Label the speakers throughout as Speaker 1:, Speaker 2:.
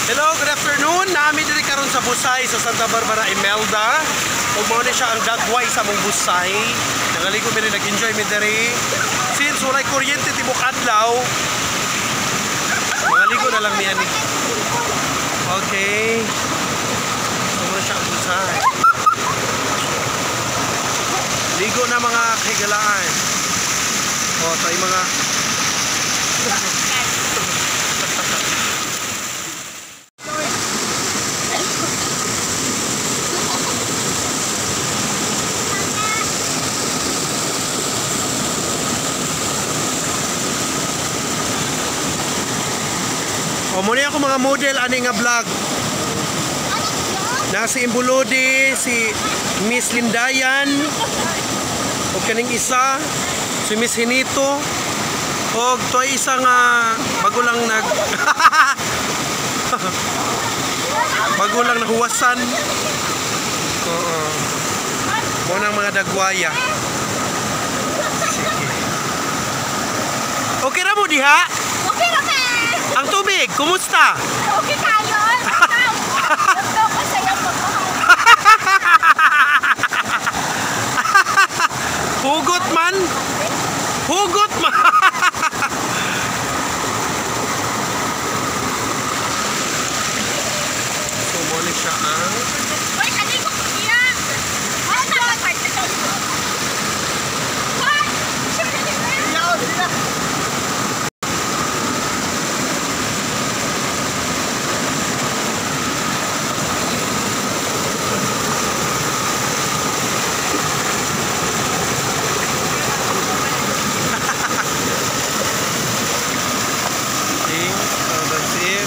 Speaker 1: Hello, good afternoon. Naami diri karon sa Busay sa Santa Barbara Imelda. Ug mao ni siya ang dagway sa mong Busay. Nangaligo mi rin, nag-enjoy mi diri. Since walay kuryente tibok adlaw, mangaligo na lang mi ani. Okay. So mao siya ang Busay. Ligo na mga kahigalaan. O, tayo mga O, muna ako mga model ani nga vlog. Na si Imbulodi, si Miss Lindayan, o kaning isa, si Miss Hinito, o to ay isa nga bago lang nag bago lang nahuwasan. Oo. Muna ang mga dagwaya. Sige. Okay ra mo diha?
Speaker 2: Okay ra ka.
Speaker 1: Ang tubig, kumusta?
Speaker 2: Okay kayo. Ikaw masaya pagmahal.
Speaker 1: Hugot man. Hugot man. So mo ni siya ang
Speaker 2: Uy, kaligo ko niya. Ay, nakapart na siya. Hoy! Sure na din.
Speaker 1: Okay, so that's it.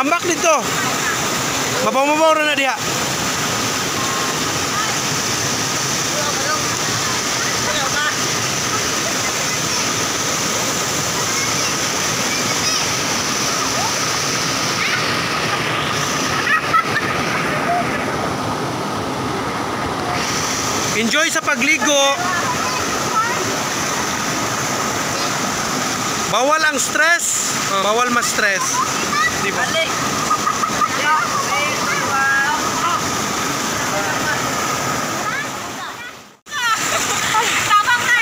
Speaker 1: Ambak dito. Mabaw-mabaw ra na diha. Enjoy sa pagligo. Bawal ang stress. Bawal ma-stress. Di ba?
Speaker 2: Tabang na.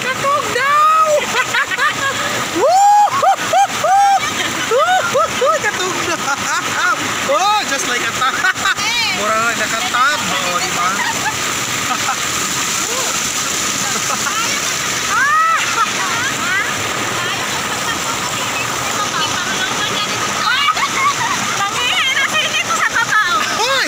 Speaker 1: Katog daw! Katog daw! Oh, just like a tab. Mura na nakatab. Oh, di ba?
Speaker 2: Nangihina sila dito sa babaw.
Speaker 1: Hoy!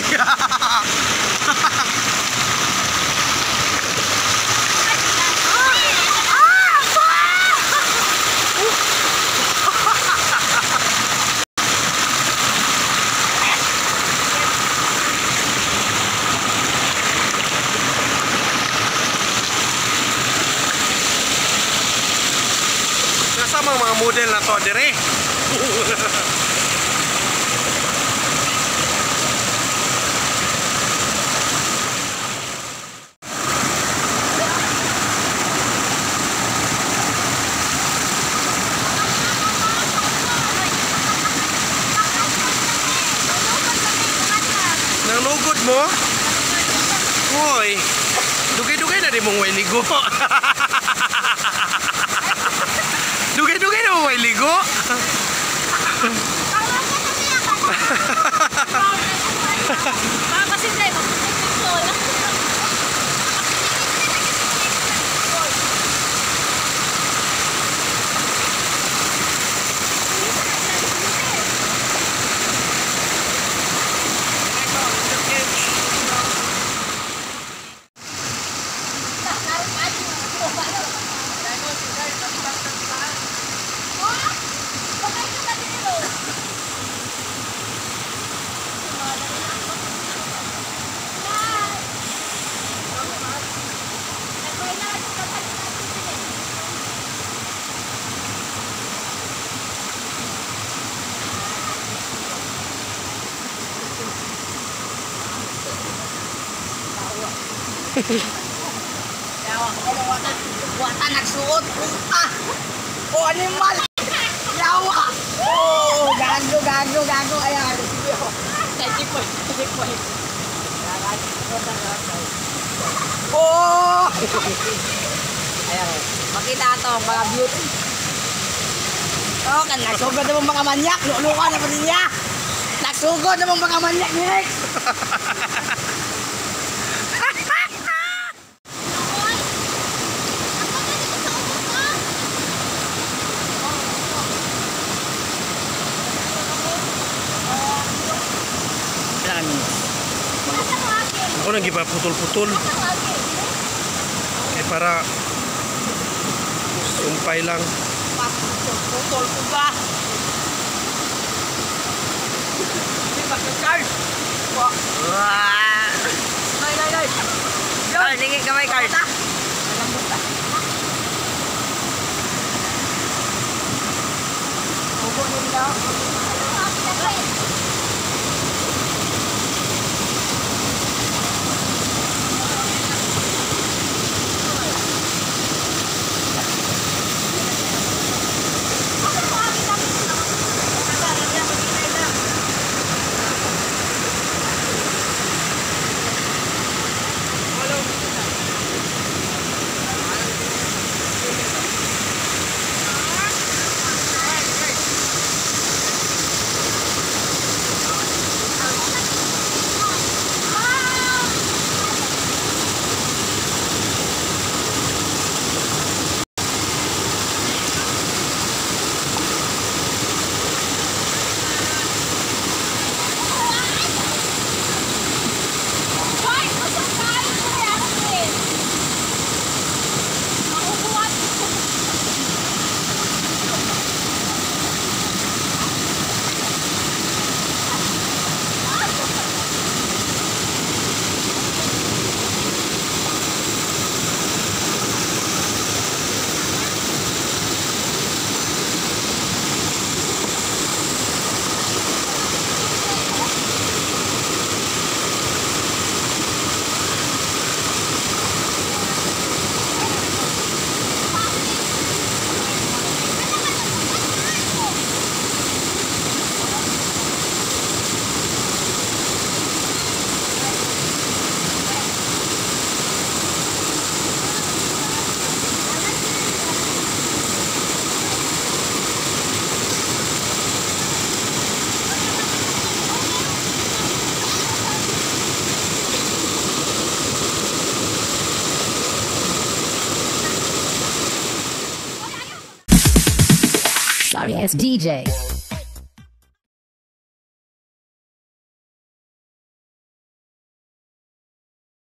Speaker 1: Nasa mga model na to dire. Nang lugod mo? Hoy, dugay-dugay na di mong way ligo. Dugay-dugay na mong way ligo.
Speaker 2: Baka kasi tayo, magpupukol.
Speaker 3: Yawa, ano, wata, wata nagsuot. Ah! Oh, animal! Yawa! Oh, gago, gago, gago. Ayan. Checkpoint, checkpoint. Oh! Ayan. Makita ito, mga beauty. Oh, kan nagsugod na mong mga manyak. Luluka na pa niya. Nagsugod na mong mga manyak ni Rex. Kailangan minutes.
Speaker 1: Ako nang giba putol-putol. Kay para sumpay lang.
Speaker 3: Putol ko ba? Hindi ba Carl? Nay, nay, nay.
Speaker 4: Carl, lingi kamay, Carl.
Speaker 3: Malambot ta. Ubo nila.
Speaker 5: Sorry ass DJ.